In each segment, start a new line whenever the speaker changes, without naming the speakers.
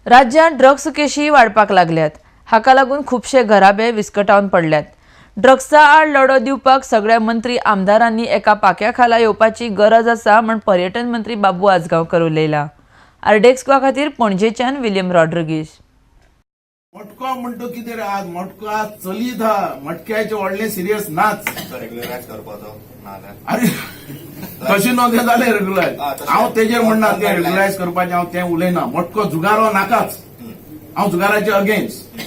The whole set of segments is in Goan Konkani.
राज्यांत ड्रग्स केशी वाडपाक लागल्यात. हाका लागून खुबशे घराबे विस्कटावन पडल्यात. ड्रग्सा आड लढो दिवपाक सगळ्या मंत्री आमदारांनी एका पाक्या खाला येवपाची गरज आसा म्हण पर्यटन मंत्री बाबू आजगांवकर उलयला. आरडीएक्स गोवा खातीर पणजेच्यान विलियम रॉड्रिगीश.
मटको म्हणतो कितें रे, आज मटको आज चलीत हा. मटक्याचे व्हडलें सिरियस नाच.
रेग्युलरायज करपाचो नाजाल्यार
अरे तशें न्हू तें जालें रेग्युलरायज.
हा, तशें.
हांव तेजेर म्हणना तें रेग्युलरायज करपाचें हांव तें उलयना. मटको जुगारो नाकाच, हांव जुगाराचे अगेन्स्ट.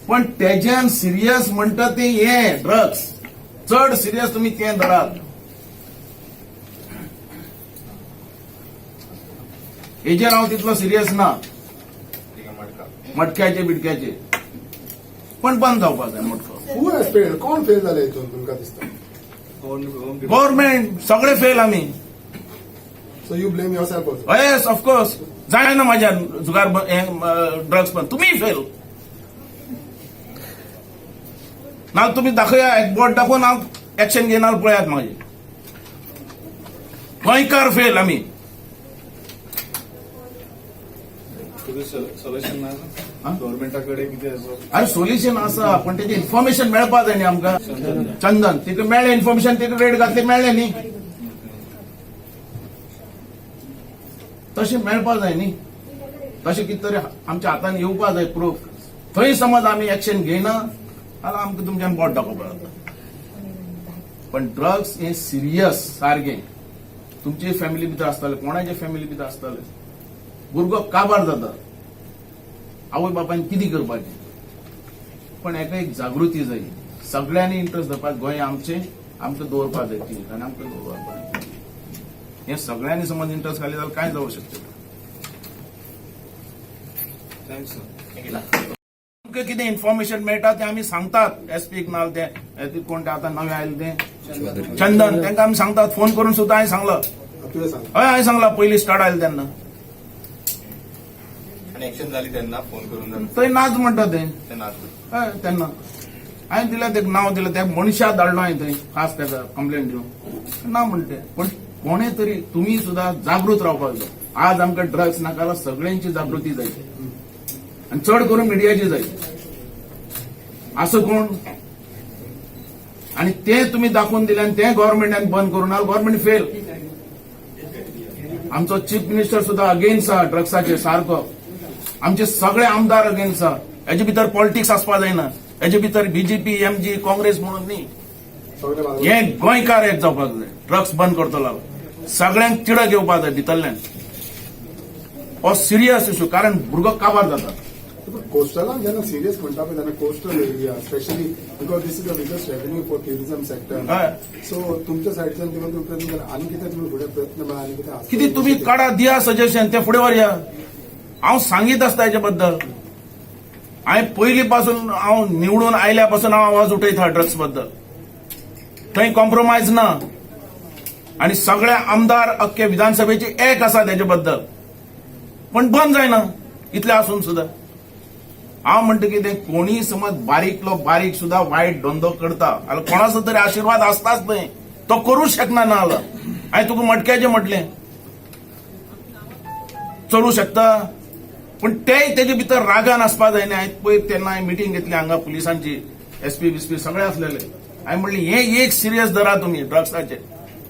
पण तेज्यान सिरियस म्हणटा तें हें ड्रग्स चड सिरियस, तुमी तें धरात. हेजेर हांव तितलो सिरियस ना.
ठीक आहे, मटका
मटक्याचे बिटक्याचे पण बंद जावपाक जाय मटको.
Who has failed? कोण फेल जाले हितून तुमकां दिसता?
गव्हर्मेंट सगळे फेल आमी.
So you blame yourself also.
Yes, of course. जायना माझ्या जुगार ड्रग्स पण तुम्ही फेल ना. तुम्ही दाखया, एक बोट दाखोवन हांव एक्शन घेणार, पळयात. मागीर गोंयकार फेल आमी.
तुझं सोल्युशन ना?
हा?
गव्हर्मेंटा कडेन कितें आसा?
अरे सोल्युशन आसा, पण तेजें इन्फॉर्मेशन मेळपा जाय न्ही आमकां. चंदन तिका मेळ्ळें इन्फॉर्मेशन, तिका रेड घातली, मेळ्ळें न्ही. तशें मेळपा जाय न्ही. तशें कितें तरी आमच्या हातान येवपा जाय प्रूफ. थंय समज आमी एक्शन घेयना जाल्यार आमकां तुमच्यान बोट दाखोवपा जाता. पण ड्रग्स हे सिरियस सारकें. तुमची फॅमिली भितर आसताले, कोणाच्या फॅमिली भितर आसताले, भुरगो काबार जाता. आवय बापायन कितें करपाचें? पण हेका एक जागृती जाय. सगळ्यांनी इंट्रस्ट धरपाक. गोंय आमचें, आमकां दवरपाक जाय ती आनी आमकां दवरपाक जाय. हें सगळ्यांनी समज इंट्रस्ट घाली जाल्यार कांय जावंक शकता.
Thanks sir.
आमकां कितें इन्फॉर्मेशन मेळटा तें आमी सांगतात एसपीक. नाल ते ते कोण ते आतां नवें आयले तें चंदन, तांकां आमी सांगतात. फोन करून सुद्दां हांवें सांगलां.
तुवें सांग.
हय, हांवें सांगलां पयलीं स्टार्ट आयलें तेन्ना.
आनी एक्शन जाली तेन्ना फोन करून जाता.
थंय नाच म्हणटा ते.
ते नाच.
हय, तेन्ना हांवें दिलें तेका नांव, दिलें त्या मनशाक धाडलो हांवें थंय खास ताका कंप्लेन दिवन. ना म्हणटे. पण कोणे तरी तुमी सुद्दां जागृत रावपाक जाय. आज आमकां ड्रग्स नाका जाल्यार सगळ्यांची जागृती जाय आनी चड करून मिडियाची जाय. असो कोण आनी ते तुमी दाखोवन दिले आनी ते गव्हर्मेंटान बंद करून ना, गव्हर्मेंट फेल. आमचो चीफ मिनिस्टर सुद्दां अगेन्स्ट आहा ड्रग्साचेर सारको. आमचे सगळे आमदार अगेन्स्ट आहा. हेजे भितर पॉलिटिक्स आसपा जायना. हेजे भितर बीजेपी, एमजी, काँग्रेस म्हणून न्ही.
सगळे बाजून.
हे गोंयकार एक जावपाक जाय. ड्रग्स बंद करतलो जाल्यार सगळ्यांक तिडक येवपाक जाय भितरल्यान. हो सिरियस इशू, कारण भुरगो काबार जाता.
कोस्टलान जेन्ना सिरियस म्हणटा पळय तेन्ना coastal area specially, because this is the biggest revenue for tourism sector.
हय.
सो तुमच्या सायडच्यान तुमी तुमी प्रयत्न केला आनी कितें तुमी फुडें प्रयत्न म्हळ्यार आनी कितें आसा?
कितें तुमी काडा, दिया सजेशन, ते फुडें व्हरया. हांव सांगीत आसता हेचे बद्दल. हांवें पयलीं पासून, हांव निवडून आयल्या पासून हांव आवाज उठयता ड्रग्स बद्दल. थंय कॉम्प्रोमायज ना आनी सगळे आमदार अख्खे विधानसभेचे एक आसा तेजे बद्दल. पण बंद जायना इतलें आसून सुद्दां. हांव म्हणटा कितें, कोणीय समज बारीकलो बारीक सुद्दां वायट धंदो करता जाल्यार कोणाचो तरी आशिर्वाद आसताच न्हय, तो करूंक शकना. ना जाल्यार हांवें तुका मटक्याचें म्हटलें, चलूं शकता. पण तेय तेजे भितर रागान आसपा जाय न्ही. हांवें पयर तेन्ना हांवें मिटींग घेतली हांगा पुलिसांची, एसपी बिस्पी सगळे आसलेले. हांवें म्हणलें, हें एक सिरियस धरा तुमी ड्रग्साचे.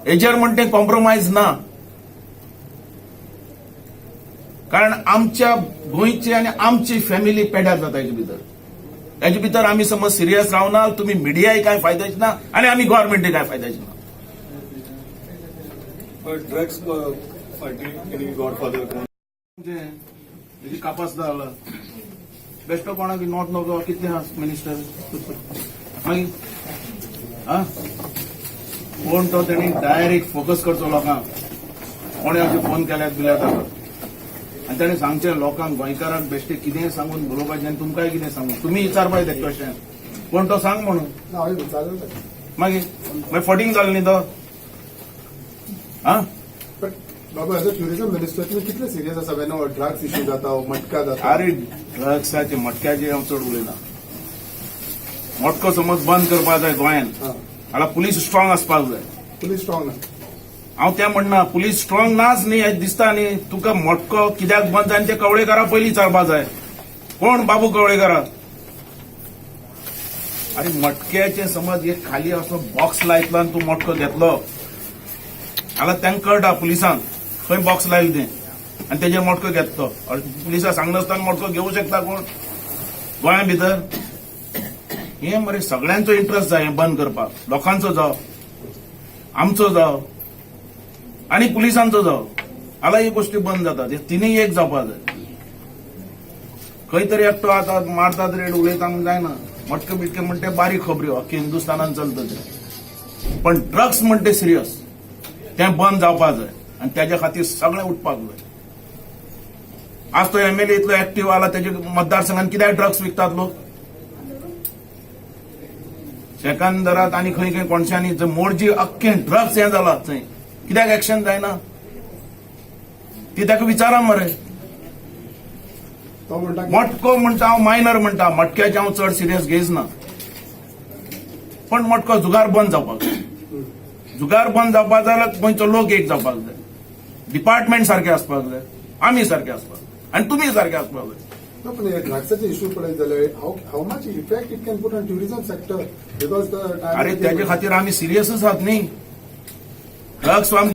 हेजेर म्हण तें कॉम्प्रोमायज ना, कारण आमच्या गोंयची आनी आमची फॅमिली पेड्यार जाता हेजे भितर. हेजे भितर आमी समज सिरियस रावना, तुमी मिडियाय कांय फायद्याची ना आनी आमी गव्हर्मेंटय कांय फायद्याची ना.
ड्रग्स फाटी एनी गॉडफादर कोण?
हेजी कापास जाला बेश्टो कोणाक not नको. कितले आहा मिनिस्टर मागीर आ कोण तो तेणी डायरेक्ट फोकस करचो लोकांक. कोणे अशें फोन केल्यात बिल्यात ताका आनी ताणें सांगचें लोकांक, गोंयकारांक बेश्टें कितेंय सांगून बरोवपाचें आनी तुमकांय कितें सांगून तुमी विचारपाक ते क्वेश्चन, कोण तो सांग म्हणून.
ना, हांवें विचारलें ताका.
मागीर मागीर फटींग जालें न्ही तो आ.
But Babu, as a tourism minister तुमी कितले सिरियस आसा when drugs issue जाता, मटका जाता?
अरे, ड्रग्साचे मटक्याचे हांव चड उलयना. मटको समज बंद करपाक जाय गोंयान
हा.
जाल्यार पुलीस स्ट्रॉंग आसपाक जाय.
पुलीस स्ट्रॉंग ना.
हांव तें म्हणना, पुलीस स्ट्रॉंग नाच न्ही हें दिसता न्ही तुका. मटको कित्याक बंद जाय ते कवळेकारा पयलीं विचारपा जाय. कोण बाबू कवळेकारा? अरे, मटक्याचे समज एक खाली असो बॉक्स लायतलो आनी तूं मटको घेतलो जाल्यार तांकां कळटा पुलिसांक खंय बॉक्स लायलें तें आनी तेजेर मटको घेतलो. अरे, पुलिसां सांगनासतना मटको घेवं शकता कोण गोंया भितर? हें मरे सगळ्यांचो इंट्रस्ट जाय हें बंद करपाक, लोकांचो जावं, आमचो जावं आनी पुलिसांचो जावं. जाल्यार ही गोश्टी बंद जाता. ते तिनूय एक जावपा जाय. खंय तरी एकटो आतां मारतात रेड, उलयता म्हूण जायना. मटके बिटके म्हणटे बारीक खबऱ्यो, अख्खे हिंदुस्थानान चलता ते. पण ड्रग्स म्हणटे सिरियस, तें बंद जावपा जाय आनी तेज्या खातीर सगळें उठपाक जाय. आज तो एमएलए इतलो एक्टीव आला, तेजे मतदारसंघात कित्याक ड्रग्स विकतात लोक? सेकंदरात आनी खंय खंय कोणशांनी जंय मोरजी अख्खें ड्रग्स हें जाला, थंय कित्याक एक्शन जायना? ती ताका विचारा मरे.
तो म्हणटा की
मटको म्हणटा हांव मायनर म्हणटा, मटक्याचे हांव चड सिरियस घेयच ना, पण मटको जुगार बंद जावपाक जाय. जुगार बंद जावपाक जाय जाल्यार गोंयचो लोक एक जावपाक जाय, डिपार्टमेंट सारकें आसपाक जाय, आमी सारके आसपाक जाय आनी तुमी सारके आसपाक जाय.
ना, पण हे ड्रग्साचे इश्यू पळयत जाल्यार how much effect it can put on tourism sector, because the
अरे, त्याच्या खातीर आमी सिरियसच आहात न्ही. ड्रग्स आम